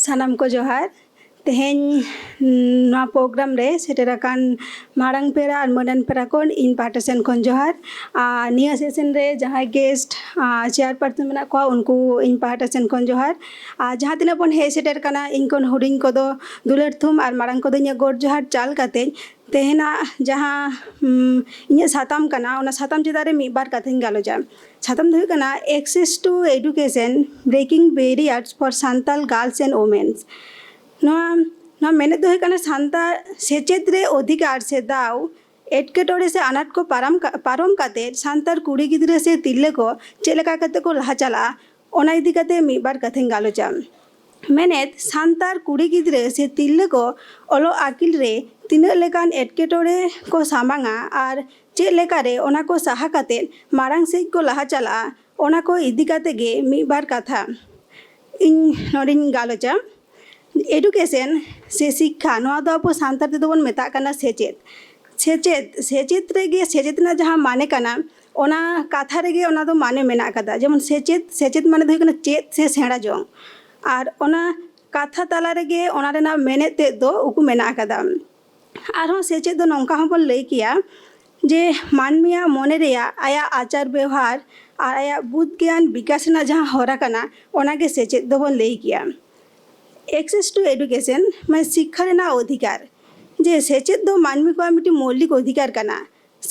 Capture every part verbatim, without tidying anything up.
ᱥᱟᱱᱟᱢ ᱠᱚ ᱡᱚᱦᱟᱨ᱾ ᱛᱮᱦᱮᱧ ᱱᱚᱣᱟ ᱯᱨᱳᱜᱨᱟᱢ ᱨᱮ ᱥᱮᱴᱮᱨ ᱟᱠᱟᱱ ᱢᱟᱨᱟᱝ ᱯᱮᱲᱟ ᱟᱨ ᱢᱟᱹᱱᱟᱱ ᱯᱮᱲᱟ ᱠᱚ ᱤᱧ ᱯᱟᱦᱴᱟ ᱥᱮᱱ ᱠᱷᱚᱱ ᱡᱚᱦᱟᱨ᱾ ᱟᱨ ᱱᱤᱭᱟᱹ ᱥᱮᱥᱚᱱ ᱨᱮ ᱡᱟᱦᱟᱸᱭ ᱜᱮᱥᱴ ᱪᱮᱭᱟᱨ ᱯᱟᱨᱥᱚᱱ ᱢᱮᱱᱟᱜ ᱠᱚᱣᱟ, ᱩᱱᱠᱩ ᱤᱧ ᱯᱟᱦᱴᱟ ᱥᱮᱱ ᱠᱷᱚᱱ ᱡᱚᱦᱟᱨ᱾ ᱟᱨ ᱡᱟᱦᱟᱸ ᱛᱤᱱᱟᱹᱜ ᱵᱚᱱ ᱦᱮᱡ ᱥᱮᱴᱮᱨ ᱠᱟᱱᱟ, ᱤᱧ ᱠᱷᱚᱱ ᱦᱩᱰᱤᱧ ᱠᱚᱫᱚ ᱫᱩᱞᱟᱹᱲ ᱛᱷᱩᱢ ᱟᱨ ᱢᱟᱨᱟᱝ ᱠᱚᱫᱚ ᱤᱧᱟᱹᱜ ᱜᱚᱰ ᱡᱚᱦᱟᱨ ᱪᱟᱞ ᱠᱟᱛᱮ, ᱛᱮᱦᱮᱧᱟᱜ ᱡᱟᱦᱟᱸ ᱤᱧᱟᱹᱜ ᱥᱟᱛᱟᱢ ᱠᱟᱱᱟ, ᱚᱱᱟ ᱥᱟᱛᱟᱢ ᱪᱮᱛᱟᱱ ᱨᱮ ᱢᱤᱫ ᱵᱟᱨ ᱠᱟᱛᱷᱟᱧ ᱜᱟᱞᱚᱪᱟ᱾ ᱥᱟᱛᱟᱢ ᱫᱚ ᱦᱩᱭᱩᱜ ᱠᱟᱱᱟ Access to Education, Breaking Barriers for Santal Girls and Women᱾ ᱱᱚᱣᱟ ᱱᱚᱣᱟ ᱢᱮᱱᱮᱫ ᱫᱚ ᱦᱩᱭᱩᱜ ᱠᱟᱱᱟ, ᱥᱟᱱᱛᱟᱲ ᱥᱮᱪᱮᱫ ᱨᱮ ᱚᱫᱷᱤᱠᱟᱨ ᱥᱮ ᱫᱟᱣ, ᱮᱴᱠᱮᱴᱚᱬᱮ ᱥᱮ ᱟᱱᱟᱴ ᱠᱚ ᱯᱟᱨᱚᱢ ᱠᱟ- ᱯᱟᱨᱚᱢ ᱠᱟᱛᱮ ᱥᱟᱱᱛᱟᱲ ᱠᱩᱲᱤ ᱜᱤᱫᱽᱨᱟᱹ ᱥᱮ ᱛᱤᱨᱞᱟᱹ ᱠᱚ ᱪᱮᱫ ᱞᱮᱠᱟ ᱠᱟᱛᱮ ᱠᱚ ᱞᱟᱦᱟ ᱪᱟᱞᱟᱜᱼᱟ, ᱚᱱᱟ ᱤᱫᱤ ᱠᱟᱛᱮ ᱢᱤᱫ ᱵᱟᱨ ᱠᱟᱛᱷᱟᱧ ᱜᱟᱞᱚᱪᱟ᱾ ᱢᱮᱱᱮᱫ, ᱥᱟᱱᱛᱟᱲ ᱠᱩᱲᱤ ᱜᱤᱫᱽᱨᱟᱹ ᱥᱮ ᱛᱤᱨᱞᱟᱹ ᱠᱚ ᱚᱞᱚᱜ ᱟᱹᱠᱤᱞ ᱨᱮ ᱛᱤᱱᱟᱹᱜ ᱞᱮᱠᱟᱱ ᱮᱴᱠᱮᱴᱚᱬᱮ ᱠᱚ ᱥᱟᱢᱟᱝᱟ ᱟᱨ ᱪᱮᱫ ᱞᱮᱠᱟᱨᱮ ᱚᱱᱟ ᱠᱚ ᱥᱟᱦᱟ ᱠᱟᱛᱮ ᱢᱟᱲᱟᱝ ᱥᱮᱫ ᱠᱚ ᱞᱟᱦᱟ ᱪᱟᱞᱟᱜᱼᱟ, ᱚᱱᱟ ᱠᱚ ᱤᱫᱤ ᱠᱟᱛᱮ ᱜᱮ ᱢᱤᱫ ᱵᱟᱨ ᱠᱟᱛᱷᱟ ᱤᱧ ᱱᱚᱰᱮᱧ ᱜᱟᱞᱚᱪᱟ᱾ ᱮᱰᱩᱠᱮᱥᱚᱱ ᱥᱮ ᱥᱤᱠᱠᱷᱟ, ᱱᱚᱣᱟ ᱫᱚ ᱟᱵᱚ ᱥᱟᱱᱛᱟᱲ ᱛᱮᱫᱚ ᱵᱚᱱ ᱢᱮᱛᱟᱜ ᱠᱟᱱᱟ ᱥᱮᱪᱮᱫ᱾ ᱥᱮᱪᱮᱫ ᱥᱮᱪᱮᱫ ᱨᱮᱜᱮ ᱥᱮᱪᱮᱫ ᱨᱮᱱᱟᱜ ᱡᱟᱦᱟᱸ ᱢᱟᱱᱮ ᱠᱟᱱᱟ, ᱚᱱᱟ ᱠᱟᱛᱷᱟ ᱨᱮᱜᱮ ᱚᱱᱟ ᱫᱚ ᱢᱟᱱᱮ ᱢᱮᱱᱟᱜ ᱟᱠᱟᱫᱟ᱾ ᱡᱮᱢᱚᱱ ᱥᱮᱪᱮᱫ, ᱥᱮᱪᱮᱫ ᱢᱟᱱᱮ ᱫᱚ ᱦᱩᱭᱩᱜ ᱠᱟᱱᱟ ᱪᱮᱫ ᱥᱮ ᱥᱮᱬᱟ ᱡᱚᱝ, ᱟᱨ ᱚᱱᱟ ᱠᱟᱛᱷᱟ ᱛᱟᱞᱟ ᱨᱮᱜᱮ ᱚᱱᱟ ᱨᱮᱱᱟᱜ ᱢᱮᱱᱮᱫ ᱛᱮᱫ ᱫᱚ ᱩᱠᱩ ᱢᱮᱱᱟᱜ ᱟᱠᱟᱫᱟ᱾ ᱟᱨᱦᱚᱸ ᱥᱮᱪᱮᱫ ᱫᱚ ᱱᱚᱝᱠᱟ ᱦᱚᱸᱵᱚᱱ ᱞᱟᱹᱭ ᱠᱮᱭᱟ ᱡᱮ ᱢᱟᱹᱱᱢᱤᱭᱟᱜ ᱢᱚᱱᱮ ᱨᱮᱭᱟᱜ ᱟᱭᱟᱜ ᱟᱪᱟᱨ ᱵᱮᱣᱦᱟᱨ ᱟᱨ ᱟᱭᱟᱜ ᱵᱩᱫᱽ ᱜᱮᱭᱟᱱ ᱵᱤᱠᱟᱥ ᱨᱮᱱᱟᱜ ᱡᱟᱦᱟᱸ ᱦᱚᱨᱟ ᱠᱟᱱᱟ, ᱚᱱᱟᱜᱮ ᱥᱮᱪᱮᱫ ᱫᱚᱵᱚᱱ ᱞᱟᱹᱭ ᱠᱮᱭᱟ᱾ Access to education ᱢᱟᱱᱮ ᱥᱤᱠᱠᱷᱟ ᱨᱮᱱᱟᱜ ᱚᱫᱷᱤᱠᱟᱨ, ᱡᱮ ᱥᱮᱪᱮᱫ ᱫᱚ ᱢᱟᱹᱱᱢᱤ ᱠᱚᱣᱟᱜ ᱢᱤᱫᱴᱤᱡ ᱢᱳᱣᱞᱤᱠ ᱚᱫᱷᱤᱠᱟᱨ ᱠᱟᱱᱟ᱾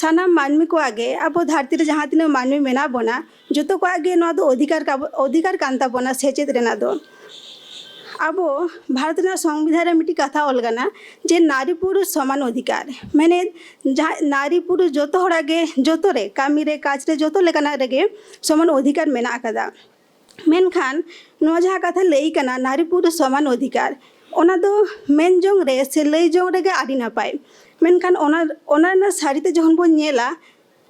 ᱥᱟᱱᱟᱢ ᱢᱟᱹᱱᱢᱤ ᱠᱚᱣᱟᱜ ᱜᱮ, ᱟᱵᱚ ᱫᱷᱟᱹᱨᱛᱤ ᱨᱮ ᱡᱟᱦᱟᱸ ᱛᱤᱱᱟᱹᱜ ᱢᱟᱹᱱᱢᱤ ᱢᱮᱱᱟᱜ ᱵᱚᱱᱟ, ᱡᱚᱛᱚ ᱠᱚᱣᱟᱜ ᱜᱮ ᱱᱚᱣᱟ ᱫᱚ ᱚᱫᱷᱤᱠᱟᱨ ᱠᱟᱵᱚ- ᱚᱫᱷᱤᱠᱟᱨ ᱠᱟᱱ ᱛᱟᱵᱚᱱᱟ ᱥᱮᱪᱮᱫ ᱨᱮᱱᱟᱜ ᱫᱚ᱾ ᱟᱵᱚ ᱵᱷᱟᱨᱚᱛ ᱨᱮᱱᱟᱜ ᱥᱚᱝᱵᱤᱫᱷᱟᱱ ᱨᱮ ᱢᱤᱫᱴᱤᱡ ᱠᱟᱛᱷᱟ ᱚᱞ ᱠᱟᱱᱟ ᱡᱮ ᱱᱟᱨᱤ ᱯᱩᱨᱩᱥ ᱥᱚᱢᱟᱱ ᱚᱫᱷᱤᱠᱟᱨ᱾ ᱢᱮᱱᱮᱫ, ᱡᱟᱦᱟᱸ ᱱᱟᱨᱤ ᱯᱩᱨᱩᱥ ᱡᱚᱛᱚ ᱦᱚᱲᱟᱜ ᱜᱮ, ᱡᱚᱛᱚ ᱨᱮ, ᱠᱟᱹᱢᱤ ᱨᱮ, ᱠᱟᱡᱽ ᱨᱮ, ᱡᱚᱛᱚ ᱞᱮᱠᱟᱱᱟᱜ ᱨᱮᱜᱮ ᱥᱚᱢᱟᱱ ᱚᱫᱷᱤᱠᱟᱨ ᱢᱮᱱᱟᱜ ᱟᱠᱟᱫᱟ᱾ ᱢᱮᱱᱠᱷᱟᱱ ᱱᱚᱣᱟ ᱡᱟᱦᱟᱸ ᱠᱟᱛᱷᱟ ᱞᱟᱹᱭ ᱠᱟᱱᱟ, ᱱᱟᱨᱤ ᱯᱩᱨᱩᱥ ᱥᱚᱢᱟᱱ ᱚᱫᱷᱤᱠᱟᱨ, ᱚᱱᱟ ᱫᱚ ᱢᱮᱱ ᱡᱚᱝ ᱨᱮ ᱥᱮ ᱞᱟᱹᱭ ᱡᱚᱝ ᱨᱮᱜᱮ ᱟᱹᱰᱤ ᱱᱟᱯᱟᱭ, ᱢᱮᱱᱠᱷᱟᱱ ᱚᱱᱟ ᱚᱱᱟ ᱨᱮᱱᱟᱜ ᱥᱟᱹᱨᱤᱛᱮ ᱡᱚᱠᱷᱚᱱ ᱵᱚᱱ ᱧᱮᱞᱟ,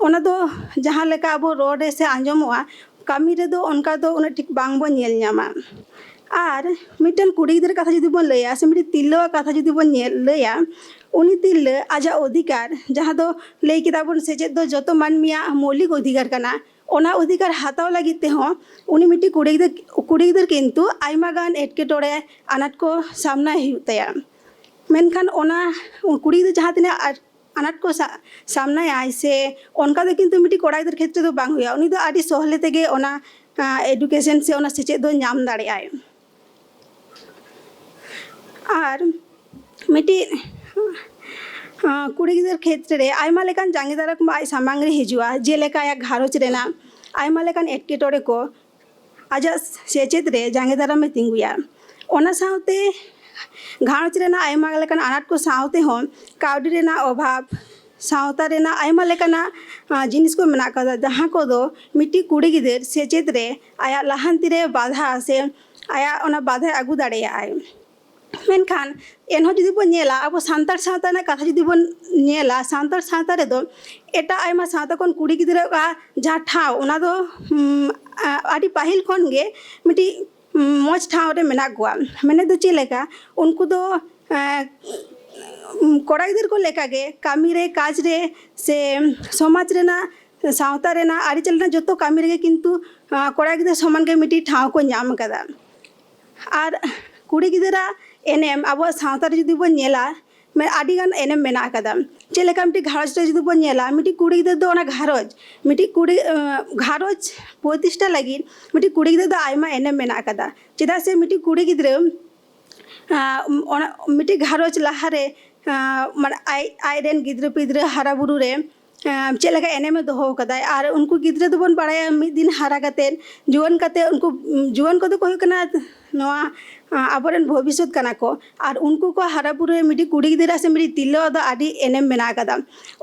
ᱚᱱᱟ ᱫᱚ ᱡᱟᱦᱟᱸ ᱞᱮᱠᱟ ᱟᱵᱚ ᱨᱚᱲ ᱨᱮ ᱥᱮ ᱟᱸᱡᱚᱢᱚᱜᱼᱟ, ᱠᱟᱹᱢᱤ ᱨᱮᱫᱚ ᱚᱱᱠᱟ ᱫᱚ ᱩᱱᱟᱹᱜ ᱴᱷᱤᱠ ᱵᱟᱝ ᱵᱚᱱ ᱧᱮᱞ ᱧᱟᱢᱟ᱾ ᱟᱨ ᱢᱤᱫᱴᱮᱱ ᱠᱩᱲᱤ ᱜᱤᱫᱽᱨᱟᱹ ᱠᱟᱛᱷᱟ ᱡᱩᱫᱤ ᱵᱚᱱ ᱞᱟᱹᱭᱟ ᱥᱮ ᱢᱤᱫᱴᱮᱱ ᱛᱤᱨᱞᱟᱹᱣᱟᱜ ᱠᱟᱛᱷᱟ ᱡᱩᱫᱤ ᱵᱚᱱ ᱧᱮᱞ ᱞᱟᱹᱭᱟ, ᱩᱱᱤ ᱛᱤᱨᱞᱟᱹ ᱟᱡᱟᱜ ᱚᱫᱷᱤᱠᱟᱨ, ᱡᱟᱦᱟᱸ ᱫᱚ ᱞᱟᱹᱭ ᱠᱮᱫᱟ ᱵᱚᱱ ᱥᱮᱪᱮᱫ ᱫᱚ ᱡᱚᱛᱚ ᱢᱟᱹᱱᱢᱤᱭᱟᱜ ᱢᱳᱣᱞᱤᱠ ᱚᱫᱷᱤᱠᱟᱨ ᱠᱟᱱᱟ, ᱚᱱᱟ ᱚᱫᱷᱤᱠᱟᱨ ᱦᱟᱛᱟᱣ ᱞᱟᱹᱜᱤᱫ ᱛᱮᱦᱚᱸ ᱩᱱᱤ ᱢᱤᱫᱴᱤᱡ ᱠᱩᱲᱤ ᱜᱤᱫᱟᱹᱨ ᱠᱩᱲᱤ ᱜᱤᱫᱟᱹᱨ ᱠᱤᱱᱛᱩ ᱟᱭᱢᱟ ᱜᱟᱱ ᱮᱴᱠᱮᱴᱚᱬᱮ ᱟᱱᱟᱴ ᱠᱚ ᱥᱟᱢᱱᱟᱭ ᱦᱩᱭᱩᱜ ᱛᱟᱭᱟ᱾ ᱢᱮᱱᱠᱷᱟᱱ ᱚᱱᱟ ᱠᱩᱲᱤ ᱜᱤᱫᱟᱹᱨ ᱡᱟᱦᱟᱸ ᱛᱤᱱᱟᱹᱜ ᱟᱨ ᱟᱱᱟᱴ ᱠᱚ ᱥᱟ- ᱥᱟᱢᱱᱟᱭᱟᱭ ᱥᱮ ᱚᱱᱠᱟ ᱫᱚ ᱠᱤᱱᱛᱩ ᱢᱤᱫᱴᱤᱡ ᱠᱚᱲᱟ ᱜᱤᱫᱟᱹᱨ ᱠᱷᱮᱛᱨᱮ ᱫᱚ ᱵᱟᱝ ᱦᱩᱭᱩᱜᱼᱟ᱾ ᱩᱱᱤ ᱫᱚ ᱟᱹᱰᱤ ᱥᱚᱦᱞᱮ ᱛᱮᱜᱮ ᱚᱱᱟ ᱮᱰᱩᱠᱮᱥᱚᱱ ᱥᱮ ᱚᱱᱟ ᱥᱮᱪᱮᱫ ᱫᱚ ᱧᱟᱢ ᱫᱟᱲᱮᱭᱟᱜᱼᱟᱭ᱾ ᱟᱨ ᱢᱤᱫᱴᱤᱡ ᱠᱩᱲᱤ ᱜᱤᱫᱟᱹᱨ ᱠᱷᱮᱛᱨᱮ ᱨᱮ ᱟᱭᱢᱟ ᱞᱮᱠᱟᱱ ᱡᱟᱸᱜᱮ ᱫᱟᱨᱟᱢ ᱠᱚ ᱟᱡ ᱥᱟᱢᱟᱝ ᱨᱮ ᱦᱤᱡᱩᱜᱼᱟ, ᱡᱮᱞᱮᱠᱟ ᱟᱭᱟᱜ ᱜᱷᱟᱨᱚᱸᱡᱽ ᱨᱮᱱᱟᱜ ᱟᱭᱢᱟ ᱞᱮᱠᱟᱱ ᱮᱴᱠᱮᱴᱚᱬᱮ ᱠᱚ ᱟᱡᱟᱜ ᱥᱮᱪᱮᱫ ᱨᱮ ᱡᱟᱸᱜᱮ ᱫᱟᱨᱟᱢᱮ ᱛᱤᱸᱜᱩᱭᱟ᱾ ᱚᱱᱟ ᱥᱟᱶᱛᱮ ᱜᱷᱟᱨᱚᱸᱡᱽ ᱨᱮᱱᱟᱜ ᱟᱭᱢᱟ ᱞᱮᱠᱟᱱ ᱟᱱᱟᱴ ᱠᱚ ᱥᱟᱶ ᱛᱮᱦᱚᱸ ᱠᱟᱹᱣᱰᱤ ᱨᱮᱱᱟᱜ ᱚᱵᱷᱟᱵᱽ, ᱥᱟᱶᱛᱟ ᱨᱮᱱᱟᱜ ᱟᱭᱢᱟ ᱞᱮᱠᱟᱱᱟᱜ ᱡᱤᱱᱤᱥ ᱠᱚ ᱢᱮᱱᱟᱜ ᱟᱠᱟᱫᱟ, ᱡᱟᱦᱟᱸ ᱠᱚᱫᱚ ᱢᱤᱫᱴᱤᱡ ᱠᱩᱲᱤ ᱜᱤᱫᱟᱹᱨ ᱥᱮᱪᱮᱫ ᱨᱮ ᱟᱭᱟᱜ ᱞᱟᱦᱟᱱᱛᱤ ᱨᱮ ᱵᱟᱫᱷᱟ ᱥᱮ ᱟᱭᱟᱜ ᱚᱱᱟ ᱵᱟᱫᱷᱟᱭ ᱟᱹᱜᱩ ᱫᱟᱲᱮᱭᱟᱜᱼᱟᱭ᱾ ᱢᱮᱱᱠᱷᱟᱱ ᱮᱱᱦᱚᱸ ᱡᱩᱫᱤ ᱵᱚᱱ ᱧᱮᱞᱟ, ᱟᱵᱚ ᱥᱟᱱᱛᱟᱲ ᱥᱟᱶᱛᱟ ᱨᱮᱱᱟᱜ ᱠᱟᱛᱷᱟ ᱡᱩᱫᱤ ᱵᱚᱱ ᱧᱮᱞᱟ, ᱥᱟᱱᱛᱟᱲ ᱥᱟᱶᱛᱟ ᱨᱮᱫᱚ ᱮᱴᱟᱜ ᱟᱭᱢᱟ ᱥᱟᱶᱛᱟ ᱠᱷᱚᱱ ᱠᱩᱲᱤ ᱜᱤᱫᱽᱨᱟᱹᱣᱟᱜ ᱡᱟᱦᱟᱸ ᱴᱷᱟᱶ, ᱚᱱᱟ ᱫᱚ ᱟᱹᱰᱤ ᱯᱟᱹᱦᱤᱞ ᱠᱷᱚᱱ ᱜᱮ ᱢᱤᱫᱴᱤᱡ ᱢᱚᱡᱽ ᱴᱷᱟᱶ ᱨᱮ ᱢᱮᱱᱟᱜ ᱠᱚᱣᱟ᱾ ᱢᱮᱱᱮᱫ ᱫᱚ ᱪᱮᱫ ᱞᱮᱠᱟ, ᱩᱱᱠᱩ ᱫᱚ ᱠᱚᱲᱟ ᱜᱤᱫᱟᱹᱨ ᱠᱚ ᱞᱮᱠᱟᱜᱮ ᱠᱟᱹᱢᱤ ᱨᱮ, ᱠᱟᱡᱽ ᱨᱮ ᱥᱮ ᱥᱚᱢᱟᱡᱽ ᱨᱮᱱᱟᱜ, ᱥᱟᱶᱛᱟ ᱨᱮᱱᱟᱜ, ᱟᱹᱨᱤᱪᱟᱹᱞᱤ ᱨᱮᱱᱟᱜ ᱡᱚᱛᱚ ᱠᱟᱹᱢᱤ ᱨᱮᱜᱮ ᱠᱤᱱᱛᱩ ᱠᱚᱲᱟ ᱜᱤᱫᱽᱨᱟᱹ ᱥᱚᱢᱟᱱ ᱜᱮ ᱢᱤᱫᱴᱤᱡ ᱴᱷᱟᱶ ᱠᱚ ᱧᱟᱢ ᱟᱠᱟᱫᱟ᱾ ᱟᱨ ᱠᱩᱲᱤ ᱜᱤᱫᱽᱨᱟᱹ ᱮᱱᱮᱢ ᱟᱵᱚᱣᱟᱜ ᱥᱟᱶᱛᱟ ᱨᱮ ᱡᱩᱫᱤ ᱵᱚᱱ ᱧᱮᱞᱟ, ᱟᱹᱰᱤ ᱜᱟᱱ ᱮᱱᱮᱢ ᱢᱮᱱᱟᱜ ᱟᱠᱟᱫᱟ᱾ ᱪᱮᱫ ᱞᱮᱠᱟ ᱢᱤᱫᱴᱤᱡ ᱜᱷᱟᱨᱚᱸᱡᱽ ᱨᱮ ᱡᱩᱫᱤ ᱵᱚᱱ ᱧᱮᱞᱟ, ᱢᱤᱫᱴᱤᱡ ᱠᱩᱲᱤ ᱜᱤᱫᱽᱨᱟᱹ ᱫᱚ ᱚᱱᱟ ᱜᱷᱟᱨᱚᱸᱡᱽ, ᱢᱤᱫᱴᱤᱡ ᱠᱩᱲᱤ ᱜᱷᱟᱨᱚᱸᱡᱽ ᱯᱨᱚᱛᱤᱥᱴᱷᱟ ᱞᱟᱹᱜᱤᱫ ᱢᱤᱫᱴᱤᱡ ᱠᱩᱲᱤ ᱜᱤᱫᱽᱨᱟᱹ ᱫᱚ ᱟᱭᱢᱟ ᱮᱱᱮᱢ ᱢᱮᱱᱟᱜ ᱟᱠᱟᱫᱟ᱾ ᱪᱮᱫᱟᱜ ᱥᱮ ᱢᱤᱫᱴᱤᱡ ᱠᱩᱲᱤ ᱜᱤᱫᱽᱨᱟᱹ ᱚᱱᱟ ᱢᱤᱫᱴᱤᱡ ᱜᱷᱟᱨᱚᱸᱡᱽ ᱞᱟᱦᱟᱨᱮ ᱢᱟᱱᱮ ᱟᱡ ᱟᱡᱨᱮᱱ ᱜᱤᱫᱽᱨᱟᱹ ᱯᱤᱫᱽᱨᱟᱹ ᱦᱟᱨᱟ ᱵᱩᱨᱩ ᱨᱮ ᱪᱮᱫ ᱞᱮᱠᱟ ᱮᱱᱮᱢᱮ ᱫᱚᱦᱚ ᱟᱠᱟᱫᱟᱭ᱾ ᱟᱨ ᱩᱱᱠᱩ ᱜᱤᱫᱽᱨᱟᱹ ᱫᱚᱵᱚᱱ ᱵᱟᱲᱟᱭᱟ, ᱢᱤᱫ ᱫᱤᱱ ᱦᱟᱨᱟ ᱠᱟᱛᱮᱫ, ᱡᱩᱣᱟᱹᱱ ᱠᱟᱛᱮᱫ, ᱩᱱᱠᱩ ᱡᱩᱣᱟᱹᱱ ᱠᱚᱫᱚ ᱠᱚ ᱦᱩᱭᱩᱜ ᱠᱟᱱᱟ ᱱᱚᱣᱟ ᱟᱵᱚᱨᱮᱱ ᱵᱷᱚᱵᱤᱥᱥᱚᱛ ᱠᱟᱱᱟ ᱠᱚ᱾ ᱟᱨ ᱩᱱᱠᱩ ᱠᱚ ᱦᱟᱨᱟ ᱵᱩᱨᱩ ᱨᱮ ᱢᱤᱫᱴᱤᱡ ᱠᱩᱲᱤ ᱜᱤᱫᱽᱨᱟᱹ ᱥᱮ ᱢᱤᱫᱴᱤᱡ ᱛᱤᱨᱞᱟᱹᱣᱟᱜ ᱫᱚ ᱟᱹᱰᱤ ᱮᱱᱮᱢ ᱢᱮᱱᱟᱜ ᱟᱠᱟᱫᱟ᱾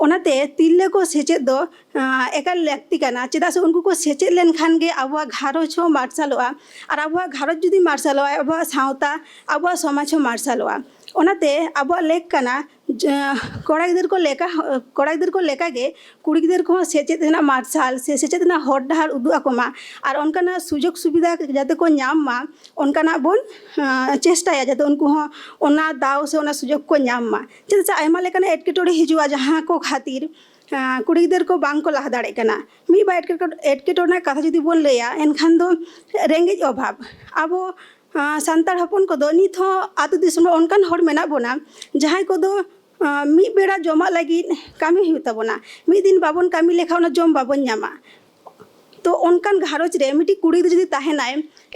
ᱚᱱᱟᱛᱮ ᱛᱤᱨᱞᱟᱹ ᱠᱚ ᱥᱮᱪᱮᱫ ᱫᱚ ᱮᱠᱟᱞ ᱞᱟᱹᱠᱛᱤ ᱠᱟᱱᱟ᱾ ᱪᱮᱫᱟᱜ ᱥᱮ ᱩᱱᱠᱩ ᱠᱚ ᱥᱮᱪᱮᱫ ᱞᱮᱱᱠᱷᱟᱱ ᱜᱮ ᱟᱵᱚᱣᱟᱜ ᱜᱷᱟᱨᱚᱸᱡᱽ ᱦᱚᱸ ᱢᱟᱨᱥᱟᱞᱚᱜᱼᱟ᱾ ᱟᱨ ᱟᱵᱚᱣᱟᱜ ᱜᱷᱟᱨᱚᱸᱡᱽ ᱡᱩᱫᱤ ᱢᱟᱨᱥᱟᱞᱚᱜᱼᱟ, ᱟᱵᱚᱣᱟᱜ ᱥᱟᱶᱛᱟ, ᱟᱵᱚᱣᱟᱜ ᱥᱚᱢᱟᱡᱽ ᱦᱚᱸ ᱢᱟᱨᱥᱟᱞᱚᱜᱼᱟ᱾ ᱚᱱᱟᱛᱮ ᱟᱵᱚᱣᱟᱜ ᱞᱮᱠ ᱠᱟᱱᱟ, ᱠᱚᱲᱟ ᱜᱤᱫᱟᱹᱨ ᱠᱚ ᱞᱮᱠᱟ ᱠᱚᱲᱟ ᱜᱤᱫᱟᱹᱨ ᱠᱚ ᱞᱮᱠᱟᱜᱮ ᱠᱩᱲᱤ ᱜᱤᱫᱟᱹᱨ ᱠᱚᱦᱚᱸ ᱥᱮᱪᱮᱫ ᱨᱮᱱᱟᱜ ᱢᱟᱨᱥᱟᱞ ᱥᱮ ᱥᱮᱪᱮᱫ ᱨᱮᱱᱟᱜ ᱦᱚᱨ ᱰᱟᱦᱟᱨ ᱩᱫᱩᱜ ᱟᱠᱚ ᱢᱟ᱾ ᱟᱨ ᱚᱱᱠᱟᱱᱟᱜ ᱥᱩᱡᱳᱜᱽ ᱥᱩᱵᱤᱫᱷᱟ ᱡᱟᱛᱮ ᱠᱚ ᱧᱟᱢ ᱢᱟ, ᱚᱱᱠᱟᱱᱟᱜ ᱵᱚᱱ ᱪᱮᱥᱴᱟᱭᱟ ᱡᱟᱛᱮ ᱩᱱᱠᱩ ᱦᱚᱸ ᱚᱱᱟ ᱫᱟᱣ ᱥᱮ ᱚᱱᱟ ᱥᱩᱡᱳᱜᱽ ᱠᱚ ᱧᱟᱢ ᱢᱟ᱾ ᱪᱮᱫᱟᱜ ᱥᱮ ᱟᱭᱢᱟ ᱞᱮᱠᱟᱱᱟᱜ ᱮᱴᱠᱮᱴᱚᱬᱮ ᱦᱤᱡᱩᱜᱼᱟ, ᱡᱟᱦᱟᱸ ᱠᱚ ᱠᱷᱟᱹᱛᱤᱨ ᱠᱩᱲᱤ ᱜᱤᱫᱟᱹᱨ ᱠᱚ ᱵᱟᱝ ᱠᱚ ᱞᱟᱦᱟ ᱫᱟᱲᱮᱭᱟᱜ ᱠᱟᱱᱟ᱾ ᱢᱤᱫ ᱵᱟᱨ ᱮᱴᱠᱮᱴᱚᱬᱮ ᱨᱮᱱᱟᱜ ᱠᱟᱛᱷᱟ ᱡᱩᱫᱤ ᱵᱚᱱ ᱞᱟᱹᱭᱟ, ᱮᱱᱠᱷᱟᱱ ᱫᱚ ᱨᱮᱸᱜᱮᱡ ᱚᱵᱷᱟᱵᱽ᱾ ᱟᱵᱚ ᱥᱟᱱᱛᱟᱲ ᱦᱚᱯᱚᱱ ᱠᱚᱫᱚ ᱱᱤᱛ ᱦᱚᱸ ᱟᱹᱛᱩ ᱫᱤᱥᱚᱢ ᱨᱮ ᱚᱱᱠᱟᱱ ᱦᱚᱲ ᱢᱮᱱᱟᱜ ᱵᱚᱱᱟ, ᱡᱟᱦᱟᱸᱭ ᱠᱚᱫᱚ ᱢᱤᱫ ᱵᱮᱲᱟ ᱡᱚᱢᱟᱜ ᱞᱟᱹᱜᱤᱫ ᱠᱟᱹᱢᱤ ᱦᱩᱭᱩᱜ ᱛᱟᱵᱚᱱᱟ᱾ ᱢᱤᱫ ᱫᱤᱱ ᱵᱟᱵᱚᱱ ᱠᱟᱹᱢᱤ ᱞᱮᱠᱷᱟᱱ ᱚᱱᱟ ᱡᱚᱢ ᱵᱟᱵᱚᱱ ᱧᱟᱢᱟ᱾ ᱛᱚ ᱚᱱᱠᱟᱱ ᱜᱷᱟᱨᱚᱸᱡᱽ ᱨᱮ ᱢᱤᱫᱴᱤᱡ ᱠᱩᱲᱤ ᱜᱤᱫᱽᱨᱟᱹ ᱡᱩᱫᱤ ᱛᱟᱦᱮᱱᱟᱭ,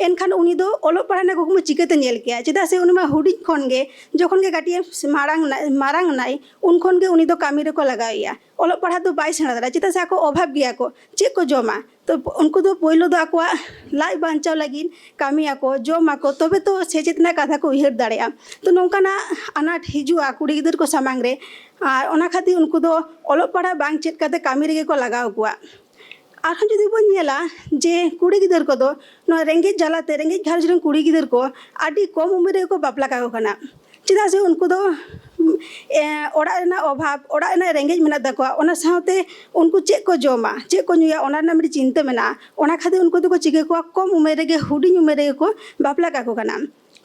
ᱮᱱᱠᱷᱟᱱ ᱩᱱᱤ ᱫᱚ ᱚᱞᱚᱜ ᱯᱟᱲᱦᱟᱜ ᱨᱮᱱᱟᱜ ᱠᱩᱠᱢᱩ ᱪᱤᱠᱟᱹᱛᱮ ᱧᱮᱞ ᱠᱮᱭᱟ? ᱪᱮᱫᱟᱜ ᱥᱮ ᱩᱱᱤ ᱢᱟ ᱦᱩᱰᱤᱧ ᱠᱷᱚᱱ ᱜᱮ, ᱡᱚᱠᱷᱚᱱ ᱜᱮ ᱠᱟᱹᱴᱤᱡ ᱮ ᱢᱟᱨᱟᱝ ᱱᱟᱭ, ᱢᱟᱨᱟᱝ ᱱᱟᱭ, ᱩᱱ ᱠᱷᱚᱱ ᱜᱮ ᱩᱱᱤ ᱫᱚ ᱠᱟᱹᱢᱤ ᱨᱮᱠᱚ ᱞᱟᱜᱟᱣᱮᱭᱟ᱾ ᱚᱞᱚᱜ ᱯᱟᱲᱦᱟᱜ ᱫᱚ ᱵᱟᱭ ᱥᱮᱬᱟ ᱫᱟᱲᱮᱭᱟᱜᱼᱟ, ᱪᱮᱫᱟᱜ ᱥᱮ ᱟᱠᱚ ᱚᱵᱷᱟᱵᱽ ᱜᱮᱭᱟ ᱠᱚ᱾ ᱪᱮᱫ ᱠᱚ ᱡᱚᱢᱟ? ᱛᱚ ᱩᱱᱠᱩ ᱫᱚ ᱯᱳᱭᱞᱳ ᱫᱚ ᱟᱠᱚᱣᱟᱜ ᱞᱟᱡ ᱵᱟᱧᱪᱟᱣ ᱞᱟᱹᱜᱤᱫ ᱠᱟᱹᱢᱤᱭᱟᱠᱚ, ᱡᱚᱢᱟᱠᱚ, ᱛᱚᱵᱮ ᱛᱚ ᱥᱮᱪᱮᱫ ᱨᱮᱱᱟᱜ ᱠᱟᱛᱷᱟ ᱠᱚ ᱩᱭᱦᱟᱹᱨ ᱫᱟᱲᱮᱭᱟᱜᱼᱟ᱾ ᱛᱚ ᱱᱚᱝᱠᱟᱱᱟᱜ ᱟᱱᱟᱴ ᱦᱤᱡᱩᱜᱼᱟ ᱠᱩᱲᱤ ᱜᱤᱫᱟᱹᱨ ᱠᱚ ᱥᱟᱢᱟᱝ ᱨᱮ, ᱟᱨ ᱚᱱᱟ ᱠᱷᱟᱹᱛᱤᱨ ᱩᱱᱠᱩ ᱫᱚ ᱚᱞᱚᱜ ᱯᱟᱲᱦᱟᱜ ᱵᱟᱝ ᱪᱮᱫ ᱠᱟᱛᱮ ᱠᱟᱹᱢᱤ ᱨᱮᱜᱮ ᱠᱚ ᱞᱟᱜᱟᱣ ᱠᱚᱣᱟ᱾ ᱟᱨᱦᱚᱸ ᱡᱩᱫᱤ ᱵᱚᱱ ᱧᱮᱞᱟ ᱡᱮ ᱠᱩᱲᱤ ᱜᱤᱫᱟᱹᱨ ᱠᱚᱫᱚ ᱱᱚᱣᱟ ᱨᱮᱸᱜᱮᱡ ᱡᱟᱞᱟᱛᱮ, ᱨᱮᱸᱜᱮᱡ ᱜᱷᱟᱨᱚᱸᱡᱽ ᱨᱮᱱ ᱠᱩᱲᱤ ᱜᱤᱫᱟᱹᱨ ᱠᱚ ᱟᱹᱰᱤ ᱠᱚᱢ ᱩᱢᱮᱨ ᱨᱮᱜᱮ ᱠᱚ ᱵᱟᱯᱞᱟ ᱠᱟᱠᱚ ᱠᱟᱱᱟ᱾ ᱪᱮᱫᱟᱜ ᱥᱮ ᱩᱱᱠᱩ ᱫᱚ ᱮ, ᱚᱲᱟᱜ ᱨᱮᱱᱟᱜ ᱚᱵᱷᱟᱵᱽ, ᱚᱲᱟᱜ ᱨᱮᱱᱟᱜ ᱨᱮᱸᱜᱮᱡ ᱢᱮᱱᱟᱜ ᱛᱟᱠᱚᱣᱟ, ᱚᱱᱟ ᱥᱟᱶᱛᱮ ᱩᱱᱠᱩ ᱪᱮᱫ ᱠᱚ ᱡᱚᱢᱟ, ᱪᱮᱫ ᱠᱚ ᱧᱩᱭᱟ, ᱚᱱᱟ ᱨᱮᱱᱟᱜ ᱢᱤᱫᱴᱤᱡ ᱪᱤᱱᱛᱟᱹ ᱢᱮᱱᱟᱜᱼᱟ᱾ ᱚᱱᱟ ᱠᱷᱟᱹᱛᱤᱨ ᱩᱱᱠᱩ ᱫᱚᱠᱚ ᱪᱤᱠᱟᱹ ᱠᱚᱣᱟ, ᱠᱚᱢ ᱩᱢᱮᱨ ᱨᱮᱜᱮ, ᱦᱩᱰᱤᱧ ᱩᱢᱮᱨ ᱨᱮᱜᱮ ᱠᱚ ᱵᱟᱯᱞᱟ ᱠᱟᱠᱚ ᱠᱟᱱᱟ᱾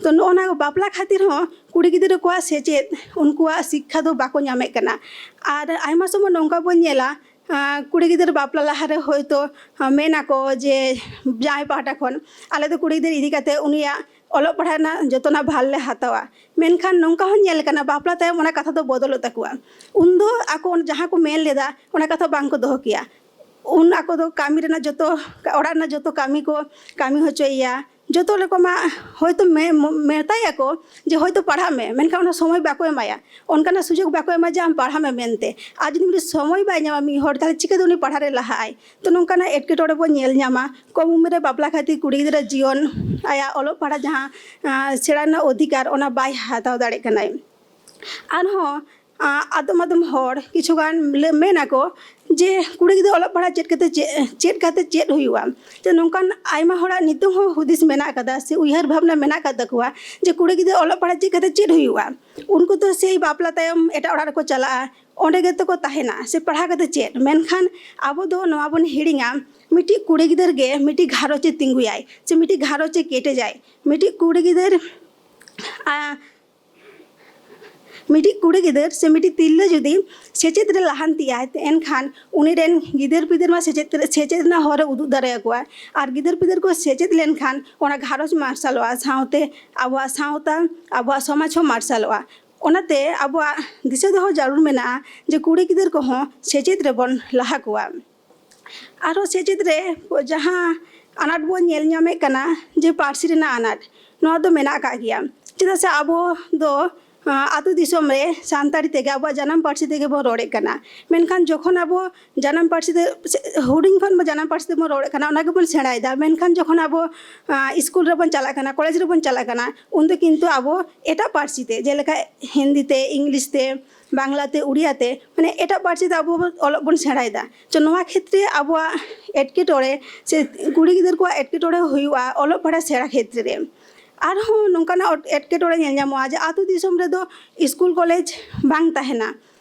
ᱛᱚ ᱱᱚᱜᱼᱚ ᱱᱟ ᱵᱟᱯᱞᱟ ᱠᱷᱟᱹᱛᱤᱨ ᱦᱚᱸ ᱠᱩᱲᱤ ᱜᱤᱫᱽᱨᱟᱹ ᱠᱚᱣᱟᱜ ᱥᱮᱪᱮᱫ, ᱩᱱᱠᱩᱣᱟᱜ ᱥᱤᱠᱠᱷᱟ ᱫᱚ ᱵᱟᱠᱚ ᱧᱟᱢᱮᱫ ᱠᱟᱱᱟ᱾ ᱟᱨ ᱟᱭᱢᱟ ᱥᱚᱢᱚᱭ ᱱᱚᱝᱠᱟ ᱵᱚᱱ ᱧᱮᱞᱟ, ᱟᱸ, ᱠᱩᱲᱤ ᱜᱤᱫᱽᱨᱟᱹ ᱵᱟᱯᱞᱟ ᱞᱟᱦᱟᱨᱮ ᱦᱚᱭᱛᱳ, ᱟᱸ, ᱢᱮᱱᱟᱠᱚ ᱡᱮ ᱡᱟᱶᱟᱭ ᱯᱟᱦᱴᱟ ᱠᱷᱚᱱ, "ᱟᱞᱮ ᱫᱚ ᱠᱩᱲᱤ ᱜᱤᱫᱽᱨᱟᱹ ᱤᱫᱤ ᱠᱟᱛᱮ ᱩᱱᱤᱭᱟᱜ ᱚᱞᱚᱜ ᱯᱟᱲᱦᱟᱜ ᱨᱮᱱᱟᱜ ᱡᱚᱛᱚᱱᱟᱜ ᱵᱷᱟᱨ ᱞᱮ ᱦᱟᱛᱟᱣᱟ᱾" ᱢᱮᱱᱠᱷᱟᱱ ᱱᱚᱝᱠᱟ ᱦᱚᱸ ᱧᱮᱞ ᱠᱟᱱᱟ, ᱵᱟᱯᱞᱟ ᱛᱟᱭᱚᱢ ᱚᱱᱟ ᱠᱟᱛᱷᱟ ᱫᱚ ᱵᱚᱫᱚᱞᱚᱜ ᱛᱟᱠᱚᱣᱟ᱾ ᱩᱱᱫᱚ ᱟᱠᱚ ᱡᱟᱦᱟᱸ ᱠᱚ ᱢᱮᱱ ᱞᱮᱫᱟ, ᱚᱱᱟ ᱠᱟᱛᱷᱟ ᱵᱟᱝ ᱠᱚ ᱫᱚᱦᱚ ᱠᱮᱭᱟ᱾ ᱩᱱ ᱟᱠᱚ ᱫᱚ ᱠᱟᱹᱢᱤ ᱨᱮᱱᱟᱜ ᱡᱚᱛᱚ, ᱚᱲᱟᱜ ᱨᱮᱱᱟᱜ ᱡᱚᱛᱚ ᱠᱟᱹᱢᱤ ᱠᱚ ᱠᱟᱹᱢᱤ ᱦᱚᱪᱚᱭᱮᱭᱟ᱾ ᱡᱚᱛᱚ ᱨᱚᱠᱚᱢᱟᱜ ᱦᱚᱭᱛᱳ ᱢᱮ-, ᱢᱮᱛᱟᱭᱟᱠᱚ ᱡᱮ, "ᱦᱚᱭᱛᱳ ᱯᱟᱲᱦᱟᱜ ᱢᱮ", ᱢᱮᱱᱠᱷᱟᱱ ᱚᱱᱟ ᱥᱚᱢᱚᱭ ᱵᱟᱠᱚ ᱮᱢᱟᱭᱟ, ᱚᱱᱠᱟᱱᱟᱜ ᱥᱩᱡᱳᱜᱽ ᱵᱟᱠᱚ ᱮᱢᱟ ᱡᱮ, "ᱟᱢ ᱯᱟᱲᱦᱟᱜ ᱢᱮ" ᱢᱮᱱᱛᱮ᱾ ᱟᱨ ᱡᱩᱫᱤ ᱢᱤᱫᱴᱤᱡ ᱥᱚᱢᱚᱭ ᱵᱟᱭ ᱧᱟᱢᱟ ᱢᱤᱫ ᱦᱚᱲ, ᱛᱟᱦᱚᱞᱮ ᱪᱤᱠᱟᱹᱛᱮ ᱩᱱᱤ ᱯᱟᱲᱦᱟᱜ ᱨᱮ ᱞᱟᱦᱟᱜ ᱟᱭ? ᱛᱚ ᱱᱚᱝᱠᱟᱱᱟᱜ ᱮᱴᱠᱮᱴᱚᱬᱮ ᱵᱚᱱ ᱧᱮᱞ ᱧᱟᱢᱟ᱾ ᱠᱚᱢ ᱩᱢᱮᱨ ᱨᱮ ᱵᱟᱯᱞᱟ ᱠᱷᱟᱹᱛᱤᱨ ᱠᱩᱲᱤ ᱜᱤᱫᱽᱨᱟᱹ ᱡᱤᱭᱚᱱ, ᱟᱭᱟᱜ ᱚᱞᱚᱜ ᱯᱟᱲᱦᱟᱜ ᱡᱟᱦᱟᱸ, ᱟᱸ, ᱥᱮᱬᱟ ᱨᱮᱱᱟᱜ ᱚᱫᱷᱤᱠᱟᱨ, ᱚᱱᱟ ᱵᱟᱭ ᱦᱟᱛᱟᱣ ᱫᱟᱲᱮᱭᱟᱜ ᱠᱟᱱᱟᱭ᱾ ᱟᱨᱦᱚᱸ, ᱟᱸ, ᱟᱫᱚᱢ ᱟᱫᱚᱢ ᱦᱚᱲ ᱠᱤᱪᱷᱩ ᱜᱟᱱ ᱞᱟᱹ-, ᱢᱮᱱ ᱟᱠᱚ ᱡᱮ, "ᱠᱩᱲᱤ ᱜᱤᱫᱽᱨᱟᱹ ᱚᱞᱚᱜ ᱯᱟᱲᱦᱟᱜ ᱪᱮᱫ ᱠᱟᱛᱮ ᱪᱮᱫ, ᱪᱮᱫ ᱠᱟᱛᱮ ᱪᱮᱫ ᱦᱩᱭᱩᱜᱼᱟ?" ᱛᱚ ᱱᱚᱝᱠᱟᱱ ᱟᱭᱢᱟ ᱦᱚᱲᱟᱜ ᱱᱤᱛᱚᱝ ᱦᱚᱸ ᱦᱩᱫᱤᱥ ᱢᱮᱱᱟᱜ ᱟᱠᱟᱫᱟ ᱥᱮ ᱩᱭᱦᱟᱹᱨ ᱵᱷᱟᱵᱽᱱᱟ ᱢᱮᱱᱟᱜ ᱟᱠᱟᱫ ᱛᱟᱠᱚᱣᱟ ᱡᱮ, "ᱠᱩᱲᱤ ᱜᱤᱫᱽᱨᱟᱹ ᱚᱞᱚᱜ ᱯᱟᱲᱦᱟᱜ ᱪᱮᱫ ᱠᱟᱛᱮ ᱪᱮᱫ ᱦᱩᱭᱩᱜᱼᱟ?" ᱩᱱᱠᱩ ᱫᱚ ᱥᱮᱭ ᱵᱟᱯᱞᱟ ᱛᱟᱭᱚᱢ ᱮᱴᱟᱜ ᱚᱲᱟᱜ ᱨᱮᱠᱚ ᱪᱟᱞᱟᱜᱼᱟ, ᱚᱸᱰᱮ ᱜᱮᱛᱚ ᱠᱚ ᱛᱟᱦᱮᱱᱟ, ᱥᱮ ᱯᱟᱲᱦᱟᱣ ᱠᱟᱛᱮ ᱪᱮᱫ? ᱢᱮᱱᱠᱷᱟᱱ ᱟᱵᱚ ᱫᱚ ᱱᱚᱣᱟ ᱵᱚᱱ ᱦᱤᱲᱤᱧᱟ, ᱢᱤᱫᱴᱤᱡ ᱠᱩᱲᱤ ᱜᱤᱫᱟᱹᱨ ᱜᱮ ᱢᱤᱫᱴᱤᱡ ᱜᱷᱟᱨᱚᱸᱡᱽ ᱮ ᱛᱤᱸᱜᱩᱭᱟᱭ, ᱥᱮ ᱢᱤᱫᱴᱤᱡ ᱜᱷᱟᱨᱚᱸᱡᱽ ᱮ ᱠᱮᱴᱮᱡᱟᱭ᱾ ᱢᱤᱫᱴᱤᱡ ᱠᱩᱲᱤ ᱜᱤᱫᱟᱹᱨ, ᱟ, ᱢᱤᱫᱴᱤᱡ ᱠᱩᱲᱤ ᱜᱤᱫᱟᱹᱨ ᱥᱮ ᱢᱤᱫᱴᱤᱡ ᱛᱤᱨᱞᱟᱹ ᱡᱩᱫᱤ ᱥᱮᱪᱮᱫ ᱨᱮ ᱞᱟᱦᱟᱱᱛᱤᱜᱼᱟᱭ, ᱮᱱᱠᱷᱟᱱ ᱩᱱᱤ ᱨᱮᱱ ᱜᱤᱫᱟᱹᱨ ᱯᱤᱫᱟᱹᱨ ᱢᱟ ᱥᱮᱪᱮᱫ ᱨᱮ, ᱥᱮᱪᱮᱫ ᱨᱮᱱᱟᱜ ᱦᱚᱨ ᱮ ᱩᱫᱩᱜ ᱫᱟᱲᱮᱭᱟᱠᱚᱣᱟ᱾ ᱟᱨ ᱜᱤᱫᱟᱹᱨ ᱯᱤᱫᱟᱹᱨ ᱠᱚ ᱥᱮᱪᱮᱫ ᱞᱮᱱᱠᱷᱟᱱ ᱚᱱᱟ ᱜᱷᱟᱨᱚᱸᱡᱽ ᱢᱟᱨᱥᱟᱞᱚᱜᱼᱟ, ᱥᱟᱶᱛᱮ ᱟᱵᱚᱣᱟᱜ ᱥᱟᱶᱛᱟ, ᱟᱵᱚᱣᱟᱜ ᱥᱚᱢᱟᱡᱽ ᱦᱚᱸ ᱢᱟᱨᱥᱟᱞᱚᱜᱼᱟ᱾ ᱚᱱᱟᱛᱮ ᱟᱵᱚᱣᱟᱜ ᱫᱤᱥᱟᱹ ᱫᱚᱦᱚ ᱡᱟᱹᱨᱩᱲ ᱢᱮᱱᱟᱜᱼᱟ ᱡᱮ ᱠᱩᱲᱤ ᱜᱤᱫᱟᱹᱨ ᱠᱚᱦᱚᱸ ᱥᱮᱪᱮᱫ ᱨᱮᱵᱚᱱ ᱞᱟᱦᱟ ᱠᱚᱣᱟ᱾ ᱟᱨᱦᱚᱸ ᱥᱮᱪᱮᱫ ᱨᱮ ᱡᱟᱦᱟᱸ ᱟᱱᱟᱴ ᱵᱚᱱ ᱧᱮᱞ ᱧᱟᱢᱮᱫ ᱠᱟᱱᱟ, ᱡᱮ ᱯᱟᱹᱨᱥᱤ ᱨᱮᱱᱟᱜ ᱟᱱᱟᱴ, ᱱᱚᱣᱟ ᱫᱚ ᱢᱮᱱᱟᱜ ᱟᱠᱟᱫ ᱜᱮᱭᱟ᱾ ᱪᱮᱫᱟᱜ ᱥᱮ ᱟᱵᱚ ᱫᱚ, ᱟᱸ, ᱟᱹᱛᱩ ᱫᱤᱥᱚᱢ ᱨᱮ ᱥᱟᱱᱛᱟᱲᱤ ᱛᱮᱜᱮ, ᱟᱵᱚᱣᱟᱜ ᱡᱟᱱᱟᱢ ᱯᱟᱹᱨᱥᱤ ᱛᱮᱜᱮ ᱵᱚᱱ ᱨᱚᱲᱮᱫ ᱠᱟᱱᱟ᱾ ᱢᱮᱱᱠᱷᱟᱱ ᱡᱚᱠᱷᱚᱱ ᱟᱵᱚ ᱡᱟᱱᱟᱢ ᱯᱟᱹᱨᱥᱤ ᱛᱮ, ᱥᱮ ᱦᱩᱰᱤᱧ ᱠᱷᱚᱱ ᱵᱚ ᱡᱟᱱᱟᱢ ᱯᱟᱹᱨᱥᱤ ᱛᱮᱵᱚᱱ ᱨᱚᱲᱮᱫ ᱠᱟᱱᱟ, ᱚᱱᱟ ᱜᱮᱵᱚᱱ ᱥᱮᱬᱟᱭᱮᱫᱟ᱾ ᱢᱮᱱᱠᱷᱟᱱ ᱡᱚᱠᱷᱚᱱ ᱟᱵᱚ, ᱟᱸ, ᱥᱠᱩᱞ ᱨᱮᱵᱚᱱ ᱪᱟᱞᱟᱜ ᱠᱟᱱᱟ, ᱠᱚᱞᱮᱡᱽ ᱨᱮᱵᱚᱱ ᱪᱟᱞᱟᱜ ᱠᱟᱱᱟ, ᱩᱱᱫᱚ ᱠᱤᱱᱛᱩ ᱟᱵᱚ ᱮᱴᱟᱜ ᱯᱟᱹᱨᱥᱤ ᱛᱮ, ᱡᱮᱞᱮᱠᱟ ᱦᱤᱱᱫᱤ ᱛᱮ, ᱤᱝᱞᱤᱥ ᱛᱮ, ᱵᱟᱝᱞᱟ ᱛᱮ, ᱩᱲᱤᱭᱟ ᱛᱮ, ᱢᱟᱱᱮ ᱮᱴᱟᱜ ᱯᱟᱹᱨᱥᱤ ᱛᱮ ᱟᱵᱚ ᱚᱞᱚᱜ ᱵᱚᱱ ᱥᱮᱬᱟᱭᱮᱫᱟ᱾ ᱛᱚ, ᱱᱚᱣᱟ ᱠᱷᱮᱛᱨᱮ ᱟᱵᱚᱣᱟᱜ ᱮᱴᱠᱮᱴᱚᱬᱮ ᱥᱮ ᱠᱩᱲᱤ ᱜᱤᱫᱟᱹᱨ ᱠᱚᱣᱟᱜ ᱮᱴᱠᱮᱴᱚᱬᱮ ᱦᱩᱭᱩᱜᱼᱟ ᱚᱞᱚᱜ ᱯᱟᱲᱦᱟᱜ ᱥᱮᱬᱟ ᱠᱷᱮᱛᱨᱮ ᱨᱮ᱾ ᱟᱨᱦᱚᱸ ᱱᱚᱝᱠᱟᱱᱟᱜ ᱚᱴ-, ᱮᱴᱠᱮᱴᱚᱬᱮ ᱧᱮᱞ ᱧᱟᱢᱚᱜᱼᱟ ᱡᱮ ᱟᱹᱛᱩ ᱫᱤᱥᱚᱢ ᱨᱮᱫᱚ ᱥᱠᱩᱞ ᱠᱚᱞᱮᱡᱽ ᱵᱟᱝ ᱛᱟᱦᱮᱱᱟ᱾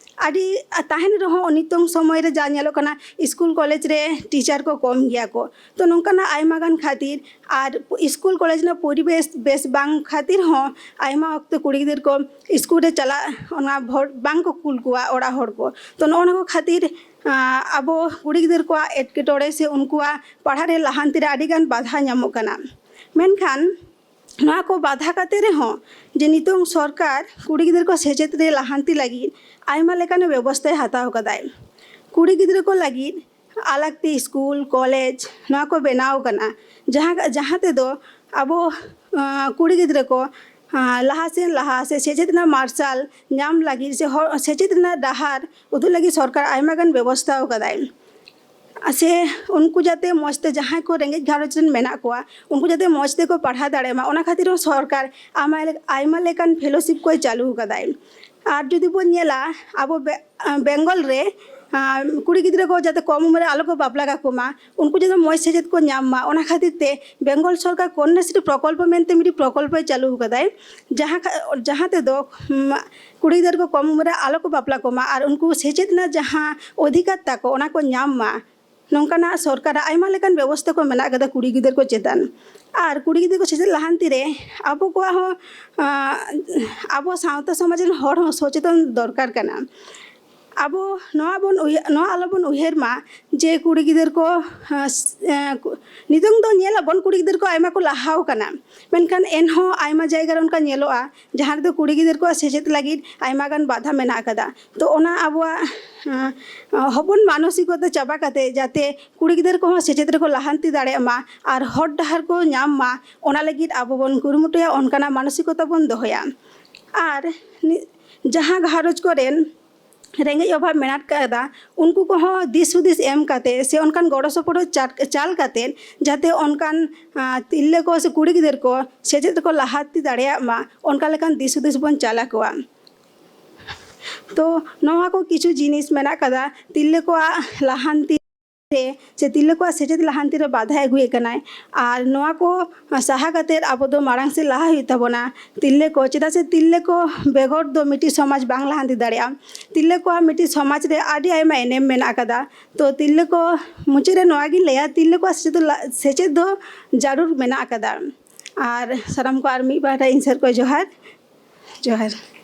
ᱟᱹᱰᱤ ᱛᱟᱦᱮᱱ ᱨᱮᱦᱚᱸ ᱱᱤᱛᱚᱝ ᱥᱚᱢᱚᱭ ᱨᱮ ᱡᱟ ᱧᱮᱞᱚᱜ ᱠᱟᱱᱟ, ᱥᱠᱩᱞ ᱠᱚᱞᱮᱡᱽ ᱨᱮ ᱴᱤᱪᱟᱨ ᱠᱚ ᱠᱚᱢ ᱜᱮᱭᱟ ᱠᱚ᱾ ᱛᱚ, ᱱᱚᱝᱠᱟᱱᱟᱜ ᱟᱭᱢᱟ ᱜᱟᱱ ᱠᱷᱟᱹᱛᱤᱨ ᱟᱨ ᱥᱠᱩᱞ ᱠᱚᱞᱮᱡᱽ ᱨᱮᱱᱟᱜ ᱯᱚᱨᱤᱵᱮᱥ ᱵᱮᱥ ᱵᱟᱝ ᱠᱷᱟᱹᱛᱤᱨ ᱦᱚᱸ ᱟᱭᱢᱟ ᱚᱠᱛᱚ ᱠᱩᱲᱤ ᱜᱤᱫᱟᱹᱨ ᱠᱚ ᱥᱠᱩᱞ ᱨᱮ ᱪᱟᱞᱟᱜ ᱚᱱᱟ ᱵᱷᱳᱨ ᱵᱟᱝ ᱠᱚ ᱠᱩᱞ ᱠᱚᱣᱟ ᱚᱲᱟᱜ ᱦᱚᱲ ᱠᱚ᱾ ᱛᱚ, ᱱᱚᱜᱼᱚ ᱱᱚᱣᱟ ᱠᱚ ᱠᱷᱟᱹᱛᱤᱨ, ᱟᱸ, ᱟᱵᱚ ᱠᱩᱲᱤ ᱜᱤᱫᱟᱹᱨ ᱠᱚᱣᱟᱜ ᱮᱴᱠᱮᱴᱚᱬᱮ ᱥᱮ ᱩᱱᱠᱩᱣᱟᱜ ᱯᱟᱲᱦᱟᱜ ᱨᱮ ᱞᱟᱦᱟᱱᱛᱤ ᱨᱮ ᱟᱹᱰᱤ ᱜᱟᱱ ᱵᱟᱫᱷᱟ ᱧᱟᱢᱚᱜ ᱠᱟᱱᱟ᱾ ᱢᱮᱱᱠᱷᱟᱱ ᱱᱚᱣᱟ ᱠᱚ ᱵᱟᱫᱷᱟ ᱠᱟᱛᱮ ᱨᱮᱦᱚᱸ ᱡᱮ ᱱᱤᱛᱚᱝ ᱥᱚᱨᱠᱟᱨ ᱠᱩᱲᱤ ᱜᱤᱫᱟᱹᱨ ᱠᱚ ᱥᱮᱪᱮᱫ ᱨᱮ ᱞᱟᱦᱟᱱᱛᱤ ᱞᱟᱹᱜᱤᱫ ᱟᱭᱢᱟ ᱞᱮᱠᱟᱱ ᱵᱮᱵᱚᱥᱛᱷᱟᱭ ᱦᱟᱛᱟᱣ ᱠᱟᱫᱟᱭ᱾ ᱠᱩᱲᱤ ᱜᱤᱫᱽᱨᱟᱹ ᱠᱚ ᱞᱟᱹᱜᱤᱫ ᱟᱞᱟᱜᱽ ᱛᱮ ᱥᱠᱩᱞ, ᱠᱚᱞᱮᱡᱽ ᱱᱚᱣᱟ ᱠᱚ ᱵᱮᱱᱟᱣ ᱠᱟᱱᱟ, ᱡᱟᱦᱟᱸ, ᱡᱟᱦᱟᱸ ᱛᱮᱫᱚ ᱟᱵᱚ, ᱟᱸ, ᱠᱩᱲᱤ ᱜᱤᱫᱽᱨᱟᱹ ᱠᱚ, ᱟᱸ, ᱞᱟᱦᱟ ᱥᱮᱱ ᱞᱟᱦᱟ ᱥᱮ ᱥᱮᱪᱮᱫ ᱨᱮᱱᱟᱜ ᱢᱟᱨᱥᱟᱞ ᱧᱟᱢ ᱞᱟᱹᱜᱤᱫ ᱥᱮ ᱦᱚᱲ ᱥᱮᱪᱮᱫ ᱨᱮᱱᱟᱜ ᱰᱟᱦᱟᱨ ᱩᱫᱩᱜ ᱞᱟᱹᱜᱤᱫ ᱥᱚᱨᱠᱟᱨ ᱟᱭᱢᱟ ᱜᱟᱱ ᱵᱮᱵᱚᱥᱛᱷᱟ ᱟᱠᱟᱫᱟᱭ᱾ ᱥᱮ ᱩᱱᱠᱩ ᱡᱟᱛᱮ ᱢᱚᱡᱽ ᱛᱮ, ᱡᱟᱦᱟᱸᱭ ᱠᱚ ᱨᱮᱸᱜᱮᱡ ᱜᱷᱟᱨᱚᱸᱡᱽ ᱨᱮᱱ ᱢᱮᱱᱟᱜ ᱠᱚᱣᱟ, ᱩᱱᱠᱩ ᱡᱟᱛᱮ ᱢᱚᱡᱽ ᱛᱮᱠᱚ ᱯᱟᱲᱦᱟᱣ ᱫᱟᱲᱮᱭᱟᱜ ᱢᱟ, ᱚᱱᱟ ᱠᱷᱟᱹᱛᱤᱨ ᱦᱚᱸ ᱥᱚᱨᱠᱟᱨ ᱟᱭᱢᱟ, ᱟᱭᱢᱟ ᱞᱮᱠᱟᱱ ᱯᱷᱮᱞᱳᱥᱤᱯ ᱠᱚᱭ ᱪᱟᱹᱞᱩ ᱟᱠᱟᱫᱟᱭ᱾ ᱟᱨ ᱡᱩᱫᱤ ᱵᱚᱱ ᱧᱮᱞᱟ, ᱟᱵᱚ ᱵᱮ-, ᱵᱮᱝᱜᱚᱞ ᱨᱮ, ᱟᱸ, ᱠᱩᱲᱤ ᱜᱤᱫᱽᱨᱟᱹ ᱠᱚ ᱡᱟᱛᱮ ᱠᱚᱢ ᱩᱢᱮᱨ ᱨᱮ ᱟᱞᱚ ᱠᱚ ᱵᱟᱯᱞᱟ ᱠᱟᱠᱚ ᱢᱟ, ᱩᱱᱠᱩ ᱡᱟᱛᱮ ᱢᱚᱡᱽ ᱥᱮᱪᱮᱫ ᱠᱚ ᱧᱟᱢ ᱢᱟ, ᱚᱱᱟ ᱠᱷᱟᱹᱛᱤᱨ ᱛᱮ ᱵᱮᱝᱜᱚᱞ ᱥᱚᱨᱠᱟᱨ ᱠᱚᱱᱭᱟᱥᱨᱤ ᱯᱨᱚᱠᱚᱞᱯᱚ ᱢᱮᱱᱛᱮ ᱢᱤᱫᱴᱤᱡ ᱯᱨᱚᱠᱚᱞᱯᱚᱭ ᱪᱟᱹᱞᱩ ᱟᱠᱟᱫᱟᱭ, ᱡᱟᱦᱟᱸ ᱠᱷᱟ-, ᱡᱟᱦᱟᱸ ᱛᱮᱫᱚ, ᱩᱢ, ᱠᱩᱲᱤ ᱜᱤᱫᱽᱨᱟᱹ ᱠᱚ ᱠᱚᱢ ᱩᱢᱮᱨ ᱨᱮ ᱟᱞᱚ ᱠᱚ ᱵᱟᱯᱞᱟ ᱠᱚᱢᱟ ᱟᱨ ᱩᱱᱠᱩ ᱥᱮᱪᱮᱫ ᱨᱮᱱᱟᱜ ᱡᱟᱦᱟᱸ ᱚᱫᱷᱤᱠᱟᱨ ᱛᱟᱠᱚ, ᱚᱱᱟ ᱠᱚ ᱧᱟᱢ ᱢᱟ᱾ ᱱᱚᱝᱠᱟᱱᱟᱜ ᱥᱚᱨᱠᱟᱨᱟᱜ ᱟᱭᱢᱟ ᱞᱮᱠᱟᱱ ᱵᱮᱵᱚᱥᱛᱷᱟ ᱠᱚ ᱢᱮᱱᱟᱜ ᱟᱠᱟᱫᱟ ᱠᱩᱲᱤ ᱜᱤᱫᱟᱹᱨ ᱠᱚ ᱪᱮᱛᱟᱱ᱾ ᱟᱨ ᱠᱩᱲᱤ ᱜᱤᱫᱽᱨᱟᱹ ᱠᱚ ᱥᱮᱪᱮᱫ ᱞᱟᱦᱟᱱᱛᱤ ᱨᱮ ᱟᱵᱚ ᱠᱚᱣᱟᱜ ᱦᱚᱸ, ᱟᱸ, ᱟᱵᱚ ᱥᱟᱶᱛᱟ ᱥᱚᱢᱟᱡᱽ ᱨᱮᱱ ᱦᱚᱲ ᱦᱚᱸ ᱥᱚᱪᱮᱛᱚᱱ ᱫᱚᱨᱠᱟᱨ ᱠᱟᱱᱟ᱾ ᱟᱵᱚ ᱱᱚᱣᱟ ᱵᱚᱱ ᱩᱭᱦᱟᱹ-, ᱱᱚᱣᱟ ᱟᱞᱚᱵᱚᱱ ᱩᱭᱦᱟᱹᱨ ᱢᱟ ᱡᱮ ᱠᱩᱲᱤ ᱜᱤᱫᱟᱹᱨ ᱠᱚ, ᱟᱸ, ᱥ-, ᱟᱸ, ᱠᱩ-, ᱱᱤᱛᱚᱝ ᱫᱚ ᱧᱮᱞ ᱟᱵᱚᱱ ᱠᱩᱲᱤ ᱜᱤᱫᱟᱹᱨ ᱠᱚ ᱟᱭᱢᱟ ᱠᱚ ᱞᱟᱦᱟᱣ ᱠᱟᱱᱟ, ᱢᱮᱱᱠᱷᱟᱱ ᱮᱱᱦᱚᱸ ᱟᱭᱢᱟ ᱡᱟᱭᱜᱟ ᱨᱮ ᱚᱱᱠᱟ ᱧᱮᱞᱚᱜᱼᱟ ᱡᱟᱦᱟᱸ ᱨᱮᱫᱚ ᱠᱩᱲᱤ ᱜᱤᱫᱟᱹᱨ ᱠᱚᱣᱟᱜ ᱥᱮᱪᱮᱫ ᱞᱟᱹᱜᱤᱫ ᱟᱭᱢᱟ ᱜᱟᱱ ᱵᱟᱫᱷᱟ ᱢᱮᱱᱟᱜ ᱟᱠᱟᱫᱟ᱾ ᱛᱚ ᱚᱱᱟ ᱟᱵᱚᱣᱟᱜ, ᱟᱸ, ᱦᱚᱯᱚᱱ ᱢᱟᱱᱚᱥᱤᱠᱚᱛᱟ ᱪᱟᱵᱟ ᱠᱟᱛᱮ ᱡᱟᱛᱮ ᱠᱩᱲᱤ ᱜᱤᱫᱟᱹᱨ ᱠᱚᱦᱚᱸ ᱥᱮᱪᱮᱫ ᱨᱮᱠᱚ ᱞᱟᱦᱟᱱᱛᱤ ᱫᱟᱲᱮᱭᱟᱜ ᱢᱟ ᱟᱨ ᱦᱚᱨ ᱰᱟᱦᱟᱨ ᱠᱚ ᱧᱟᱢ ᱢᱟ, ᱚᱱᱟ ᱞᱟᱹᱜᱤᱫ ᱟᱵᱚ ᱵᱚᱱ ᱠᱩᱨᱩᱢᱩᱴᱩᱭᱟ, ᱚᱱᱠᱟᱱᱟᱜ ᱢᱟᱱᱚᱥᱤᱠᱚᱛᱟ ᱵᱚᱱ ᱫᱚᱦᱚᱭᱟ᱾ ᱟᱨ ᱱᱤ-, ᱡᱟᱦᱟᱸ ᱜᱷᱟᱨᱚᱸᱡᱽ ᱠᱚᱨᱮᱱ ᱨᱮᱸᱜᱮᱡ ᱚᱵᱷᱟᱵ ᱢᱮᱱᱟᱜ ᱟᱠᱟᱫᱟ, ᱩᱱᱠᱩ ᱠᱚᱦᱚᱸ ᱫᱤᱥ ᱦᱩᱫᱤᱥ ᱮᱢ ᱠᱟᱛᱮ ᱥᱮ ᱚᱱᱠᱟᱱ ᱜᱚᱲᱚ ᱥᱚᱯᱚᱦᱚᱫ ᱪᱟᱞ-, ᱪᱟᱞ ᱠᱟᱛᱮ ᱡᱟᱛᱮ ᱚᱱᱠᱟᱱ, ᱟᱸ, ᱛᱤᱨᱞᱟᱹ ᱠᱚ ᱥᱮ ᱠᱩᱲᱤ ᱜᱤᱫᱟᱹᱨ ᱠᱚ ᱥᱮᱪᱮᱫ ᱨᱮᱠᱚ ᱞᱟᱦᱟᱱᱛᱤ ᱫᱟᱲᱮᱭᱟᱜ ᱢᱟ, ᱚᱱᱠᱟ ᱞᱮᱠᱟᱱ ᱫᱤᱥ ᱦᱩᱫᱤᱥ ᱵᱚᱱ ᱪᱟᱞ ᱟᱠᱚᱣᱟ᱾ ᱛᱚ ᱱᱚᱣᱟ ᱠᱚ ᱠᱤᱪᱷᱩ ᱡᱤᱱᱤᱥ ᱢᱮᱱᱟᱜ ᱟᱠᱟᱫᱟ ᱛᱤᱨᱞᱟᱹ ᱠᱚᱣᱟᱜ ᱞᱟᱦᱟᱱᱛᱤ ᱨᱮ ᱥᱮ ᱛᱤᱨᱞᱟᱹ ᱠᱚᱣᱟᱜ ᱥᱮᱪᱮᱫ ᱞᱟᱦᱟᱱᱛᱤ ᱨᱮ ᱵᱟᱫᱷᱟ ᱟᱹᱜᱩᱭᱮᱫ ᱠᱟᱱᱟᱭ᱾ ᱟᱨ ᱱᱚᱣᱟ ᱠᱚ ᱥᱟᱦᱟ ᱠᱟᱛᱮ ᱟᱵᱚ ᱫᱚ ᱢᱟᱲᱟᱝ ᱥᱮᱫ ᱞᱟᱦᱟ ᱦᱩᱭᱩᱜ ᱛᱟᱵᱚᱱᱟ ᱛᱤᱨᱞᱟᱹ ᱠᱚ, ᱪᱮᱫᱟᱜ ᱥᱮ ᱛᱤᱨᱞᱟᱹ ᱠᱚ ᱵᱮᱜᱚᱨ ᱫᱚ ᱢᱤᱫᱴᱤᱡ ᱥᱚᱢᱟᱡᱽ ᱵᱟᱝ ᱞᱟᱦᱟᱱᱛᱤ ᱫᱟᱲᱮᱭᱟᱜᱼᱟ᱾ ᱛᱤᱨᱞᱟᱹ ᱠᱚᱣᱟᱜ ᱢᱤᱫᱴᱤᱡ ᱥᱚᱢᱟᱡᱽ ᱨᱮ ᱟᱹᱰᱤ ᱟᱭᱢᱟ ᱮᱱᱮᱢ ᱢᱮᱱᱟᱜ ᱟᱠᱟᱫᱟ᱾ ᱛᱚ ᱛᱤᱨᱞᱟᱹ ᱠᱚ, ᱢᱩᱪᱟᱹᱫ ᱨᱮ ᱱᱚᱣᱟ ᱜᱤᱧ ᱞᱟᱹᱭᱟ, ᱛᱤᱨᱞᱟᱹ ᱠᱚᱣᱟᱜ ᱥᱮᱪᱮᱫ ᱫᱚ ᱞᱟ-, ᱥᱮᱪᱮᱫ ᱫᱚ ᱡᱟᱹᱨᱩᱲ ᱢᱮᱱᱟᱜ ᱟᱠᱟᱫᱟ᱾ ᱟᱨ ᱥᱟᱱᱟᱢ ᱠᱚ ᱟᱨ ᱢᱤᱫ ᱵᱟᱨ ᱤᱧ ᱥᱮᱫ ᱠᱷᱚᱱ ᱡᱚᱦᱟᱨ, ᱡᱚᱦᱟᱨ᱾